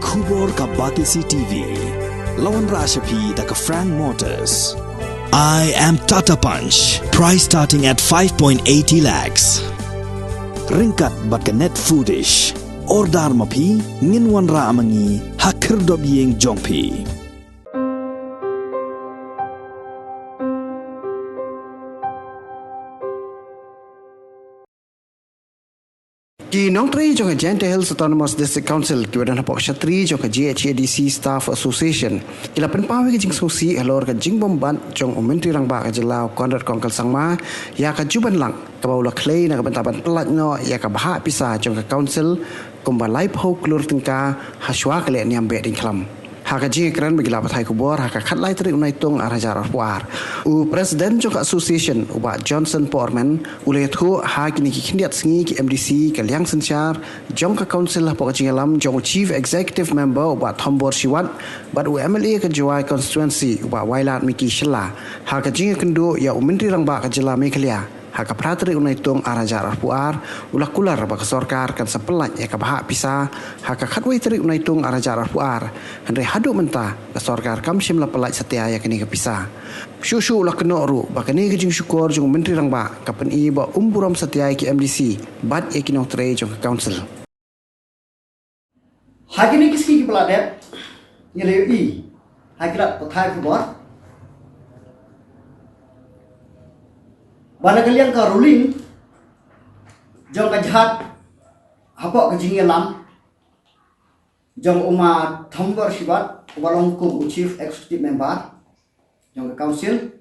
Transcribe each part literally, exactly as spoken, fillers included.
Khubor ka Batesi T V. La wanrah sha phi da ka Frank Motors. I am Tata Punch. Price starting at five point eighty lakhs. Ryngkat bad ka Net Foodish. Order ma phi, ngin wanrah ma ngi ha khyrdop ïing jong phi. Ki nongtrei jong ka Jaintia Hills Autonomous District Council kiba don hapoh ka shatri jong ka J H A D C Staff Association ki la pynpaw ïa ka jingsngewsih halor ka jingbymbat jong u Myntri Rangbah ka jylla u Conrad Kongkal Sangma ïa ka juban lang kaba u la khlei na ka bynta ban pyllait noh ïa ka bhah pisa jong ka Council kumba laiphew klur tyngka hashwa ka lehniam Behdeiñkhlam. Ha ka jingïakren bad ki lad pathai khubor ha ka khatlai tarik u Naitung arhajar arphew ar, u President jong ka Association u Bah Johnson Porman u la ïathuh ha kine ki khyndiat sngi ki M D C ka liang synshar jong ka Council hapoh ka jingïalam jong u Chief Executive Member u Bah Thombor Shiwat bad u M L A ka Jowai Constituency u Bah Wailadmiki Shylla ha ka jingïakynduh ïa u Myntri Rangbah ka jylla Meghalaya ha ka phra tarik u Naitung arhajar arphew ar, u la kular ba ka sorkar kan sa pyllait ïa ka bhah pisa ha ka khatwei tarik u Naitung arhajar arphew ar. Hynrei haduh mynta ka sorkar kam shym la pyllait satia ïa kane ka pisa. Shuh shuh u la kynnoh ruh ba kane ka jingshukor jong u Myntri Rangbah ka pyni ba um burom satia ïa ki M D C bad ïa ki nongtrei jong ka Council. Ha kine ki sngi kiba la dep ngi la ïohi ha ki lad pathai khubor ba na ka liang ka ruling jong ka jylla hapoh ka jingïalam jong u Ma Thombor Shiwat uba long kum u Chief Executive Member jong ka Council,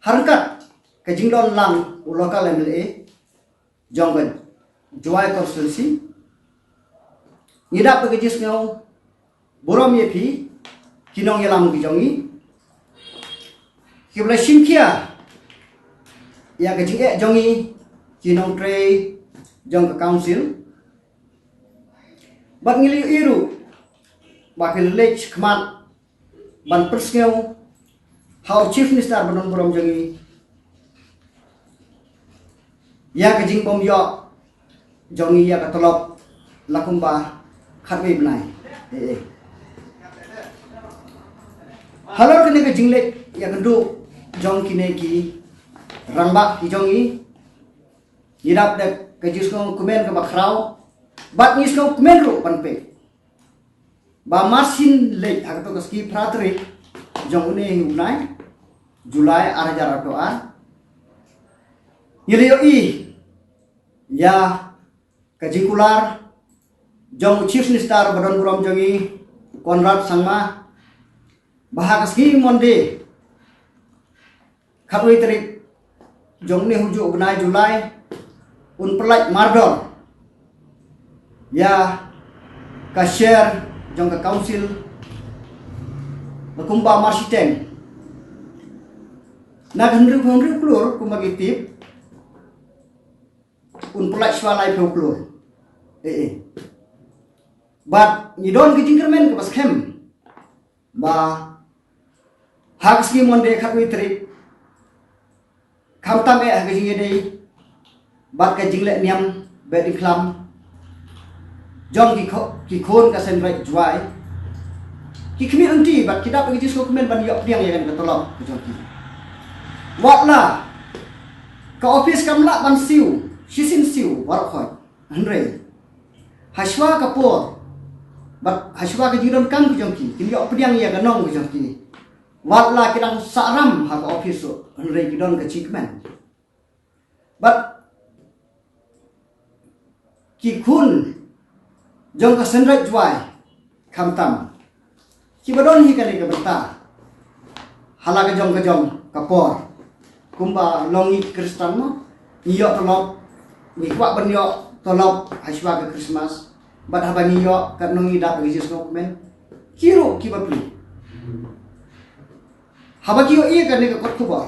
ha ryngkat ka jingdon lang u Local M L A jong ka Jowai Constituency, ngi dap da ka jingsngew burom ïa phi ki nongïalam ki jong ngi kiba la shim khia ïa ka jingeh jong ngi ki nongtrei jong ka Council. Bad ngi la ïohi ruh ba phi la leit shakhmat ban pynsngew ha u Chief Minister ba don burom jong ngi ïa ka jingbym ïoh jong ngi ïa ka tulop la kumba khatwei bnai. Eh, eh. Halor kane ka jingleit ïakynduh jong kine ki rangbah ki jong ngi, ngi dap da ka jingsngewkmen kaba khraw bad ngi sngewkmen ruh ban peit ba mar shin leit ha kato ka sngi phra tarik jong une u bnai July arhajar arphew ar, ngi la ïohi ïa ka jingkular jong u Chief Minister ba don burom jong ngi, Conrad Sangma, ba ha ka sngi Monday khatwei tarik jong une u juh u bnai July un pyllait mardor ïa ka share jong ka Council la kumba mar shiteng na ka hynriewphew hynriew klur kumba ki tip, un pyllait shuwa laiphew klur. Eh, eh. Bad ngi don ka jingkyrmen kaba skhem ba ha ka sngi Monday khatwei tarik, khamtam eh ha ka jingïadei bad ka jingleh niam Behdeiñkhlam jong ki kho-, ki khun ka Seiñraij Jowai, ki khmih lynti bad ki dap da ka jingsngewkmen ban ïoh pdiang ïa kane ka tulop ka jong ki. Watla ka office kam lah ban siew shisien siew baroh khoit, hynrei hashwa ka por bad hashwa ka jingdonkam ka jong ki, kin ïoh pdiang ïa ka nong ka jong ki. Watla ki dang sahram ha ka office ruh, hynrei ki don ka jingkmen. Bad ki khun jong ka Seiñraij Jowai khamtam kiba don hi kane ka bynta ha la ka jong ka jong ka por. Kumba long ngi ki Khristan mo, ngi ïoh tulop, ngi kwah ban ïoh tulop hashwa ka Christmas. Bad haba ngi ïoh, katno ngi dap da ka jingsngewkmen. Ki ruh ki bapli, haba ki ïohi ïa kane ka kot khubor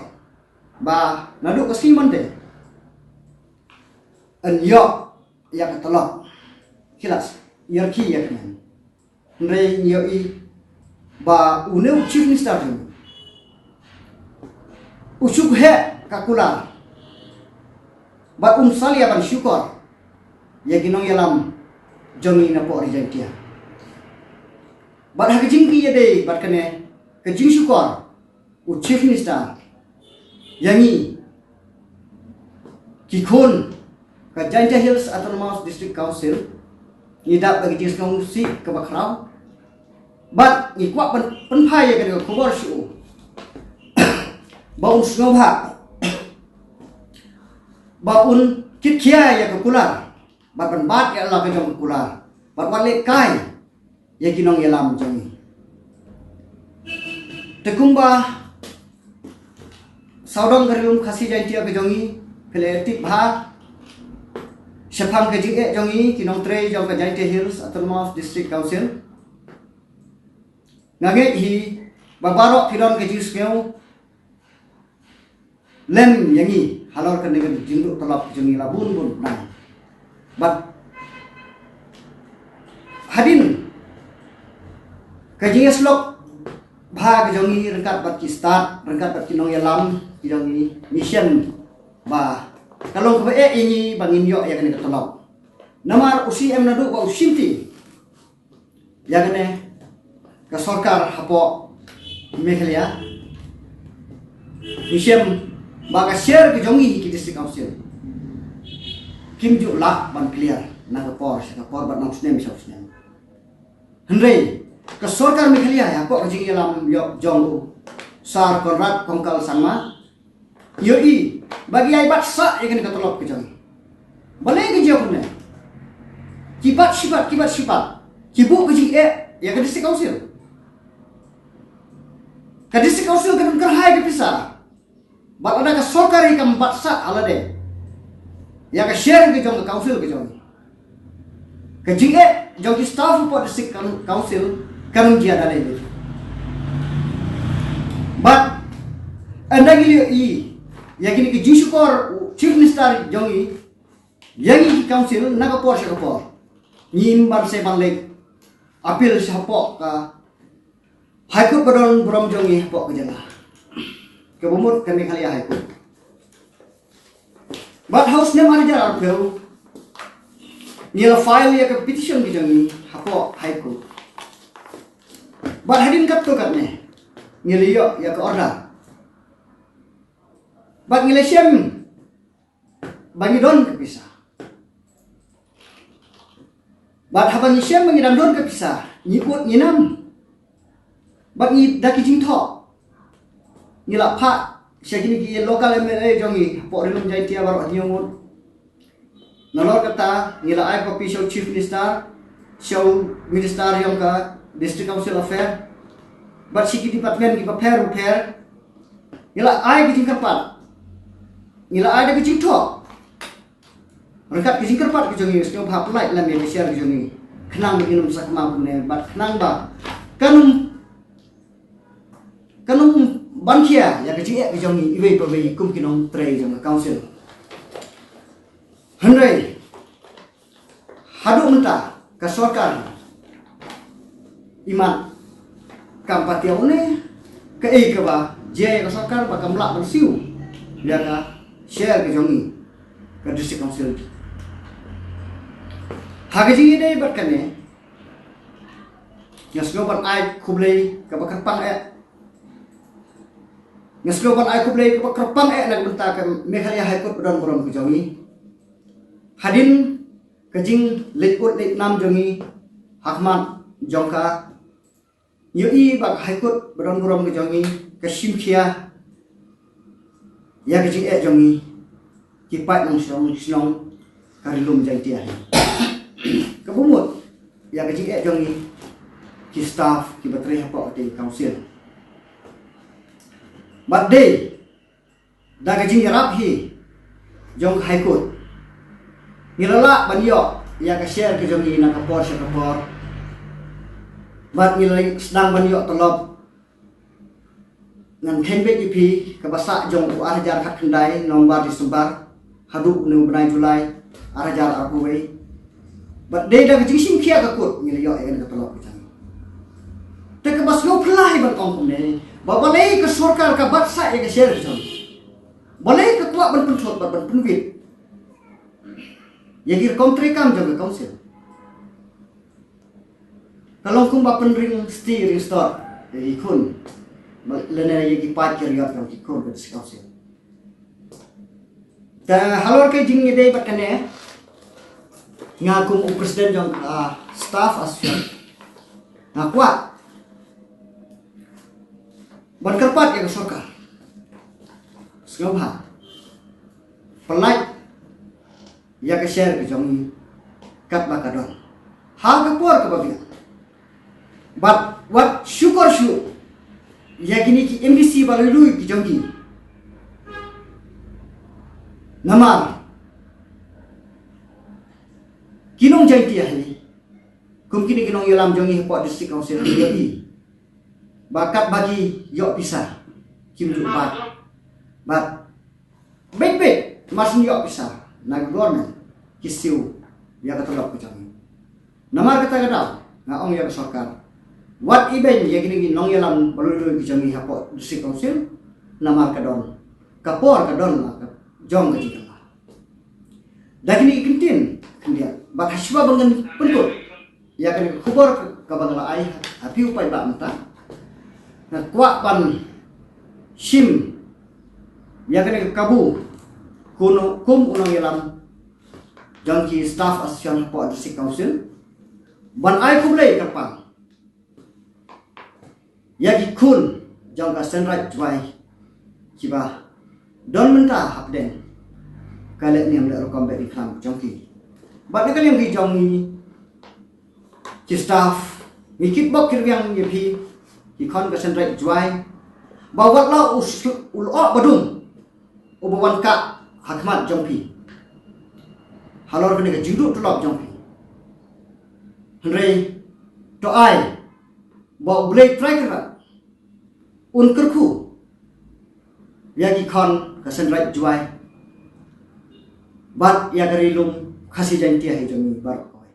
ba naduh ka sngi Monday yn ïoh ïa ka tulop, ki la ïarkhie ïa kane. Hynrei ngi ïohi ba une u Chief Minister jong ngi u shu heh ka kular bad um salia ban shukor ïa ki nongïalam jong ngi napoh Ri Jaiñtia. Bad ha ka jingïadei bad kane ka jingshukor u Chief Minister ïa ngi ki khun ka Jaintia Hills Autonomous District Council, ngi dap da ka jingsngewsih kaba khraw. Bad ngi kwah pyn-, pynphai ïa kane ka khubor sha u ba un sngewbha, ba un kitkhia ïa ka kular bad ban bat ïa la ka jong ka kular bad wat leh kai ïa ki nongïalam jong ngi. Te kumba sawdong ka Ri-lum Khasi Jaintia ka jong ngi, phi la tip bha shaphang ka jingeh jong ngi ki nongtrei jong ka Jaintia Hills Autonomous District Council. Nga ngeit hi ba baroh phi don ka jingsngew lem ïa ngi halor kane ka jingduh tolop ka jong ngi la bun bun bnai. Bad hadien ka jingïasyllok bha ka jong ngi ryngkat bad ki stad, ryngkat bad ki nongïalam ki jong ngi, ngi shem ba ka long kaba eh ïa ngi ba ngin ïoh ïa kane ka tolop. Namar u C M naduh ba u shimti ïa kane ka sorkar hapoh Meghalaya, ngi shem ba ka share ka jong ngi ki District Council kim ju lah ban clear na ka por sha ka por bad na u snem sha u snem. Hynrei ka sorkar Meghalaya hapoh ka jingïalam ïoh jong u Sir Conrad Kongkal Sangma, ïohi ba ki ïai bat sah ïa kane ka tolop ka jong ngi. Balei ka jia kumne? Ki bat shi bat, ki bat shi bat, ki buh ka jingeh ïa ka District Council. Ka District Council ka don kyrhai ka pisa. Bad lada ka sorkar hi kam bat sah ha lade ïa ka share ka jong ka council ka jong ngi, ka jingeh jong ki staff hapoh District Coun-, Council kan ym jia da lei lei. Bad ynda ngi ïohi ïa kine ki jingshukor u Chief Minister jong ngi ïa ngi ki council na ka por sha ka por, ngim ban sa ban leit appeal sha hapoh ka High Court ba don burom jong ngi hapoh ka jylla, kaba mut ka Meghalaya High Court. Bad ha u snem ar hajar arphew ngi la file ïa ka petition ka jong ngi hapoh High Court. Bad hadien katto katne ngi la ïoh ïa ka order. Bad ngi la shem ba ngi don ka pisa. Bad haba ngi shem ba ngi dang don ka pisa, ngi ud ngi nam. Bad ngi da ki jingthoh ngi la phah sha kine ki local M L A jong ngi hapoh Ri-lum Jaintia baroh hynñiew ngut. Nalor kata ngi la ai copy sha u Chief Minister, sha u Minister jong ka District Council Affair, bad sha ki department kiba pher ba pher. Ngi la ai ki jingkyrpad, ngi la ai da ki jingthoh. Ryngkat ki jingkyrpad ki jong ngi, sngewbha pynlait lem ïa ka share ki jong ngi, khnang ba ngin ym sakma kumne bad khnang ba kan ym, kan ym ban khia ïa ka jingeh ki jong ngi iwei pa iwei kum ki nongtrei jong ka council. Hynrei haduh mynta ka sorkar imat kam pat ïa une kaei kaba jia ïa ka sorkar ba kam lah ban siew ïa ka share ka jong ngi ka District Council. Ha ka jingïadei bad kane, nga sngew ban ai khublei kaba kyrpang eh, nga sngew ban ai khublei kaba kyrpang eh na ka bynta ka Meghalaya High Court ba don burom ka jong ngi. Hadien ka jingleit ud leit nam jong ngi ha khmat jong ka, ngi ïohi ba ka High Court ba don burom ka jong ngi ka shim khia ïa ka jingeh jong ngi ki paid nongshong shnong ka Ri-lum Jaintia hi, kaba mut ïa ka jingeh jong ngi ki staff kiba trei hapoh katei ka council. Bad dei da ka jingïarap hi jong ka High Court, ngi la lah ban ïoh ïa ka share ka jong ngi na ka por sha ka por. Bad ngi la sdang ban ïoh tolop, ngan kheiñ beit ïa phi, kaba sah jong u ar hajar khatkhyndai November December haduh une u bnai July ar hajar arphew wei. Bad dei da ka jingshim khia ka court ngi la ïoh ïa kane ka tolop ka jong ngi. Te kaba sngewphylla hi ban ong kumne, ba balei ka sorkar ka bat sah ïa ka share ka jong ngi? Balei ka kwah ban pynthut bad ban pynwit ïa ki rukom treikam jong ka council? Ka long kumba pynring sti ring stor ïa ki khun, lane ïa ki paid ki riot jong ki khun ka District Council. Te halor ka jingïadei bad kane, nga kum u president jong ka Staff Association, nga kwah ban kyrpad ïa ka sorkar, sngewbha pynlait ïa ka share ka jong ngi katba ka don ha ka por kaba biang. Bad wat shukor shuh ïa kine ki M D C ba lui lui ki jong ngi. Namar ki nong Jaintia hi, kum kine ki nongïalam jong ngi hapoh District Council, ki ïohi ba katba ki ïoh pisa kim ju bat. Bad beit beit mar shu ïoh pisa na ka government, ki siew ïa ka tulop ka jong ngi. Namar kata ka daw nga ong ïa ka sorkar, wat ibeiñ ïa kine ki nongïalam ba lui lui ki jong ngi hapoh District Council. Namar ka don ka por, ka don la ka jong ka jingkylla. Da kine ki kyntien khyndiat, bad hashwa ba ngan pynkut ïa kane ka khubor kaba nga la ai ha phi u paidbah mynta, nga kwah ban shim ïa kane ka kabu kum u nongïalam jong ki Staff Association hapoh District Council, ban ai khublei kyrpang ïa ki khun jong ka Seiñraij Jowai kiba don mynta hapdeng ka lehniam lehrukom bad i khlam jong ki. Bad na ka liang ki jong ngi ki staff, ngi kitbok kitrwiang ïa phi ki khun ka Seiñraij Jowai, ba wat la u lyoh ba dum uba wan kah ha khmat jong phi halor kane ka jingduh tulop jong phi. Hynrei to ai ba U Blei Trai Kynrad un kyrkhu ïa ki khun ka Seiñraij Jowai bad ïa ka Ri Lum Khasi Jaintia hi jong ngi baroh.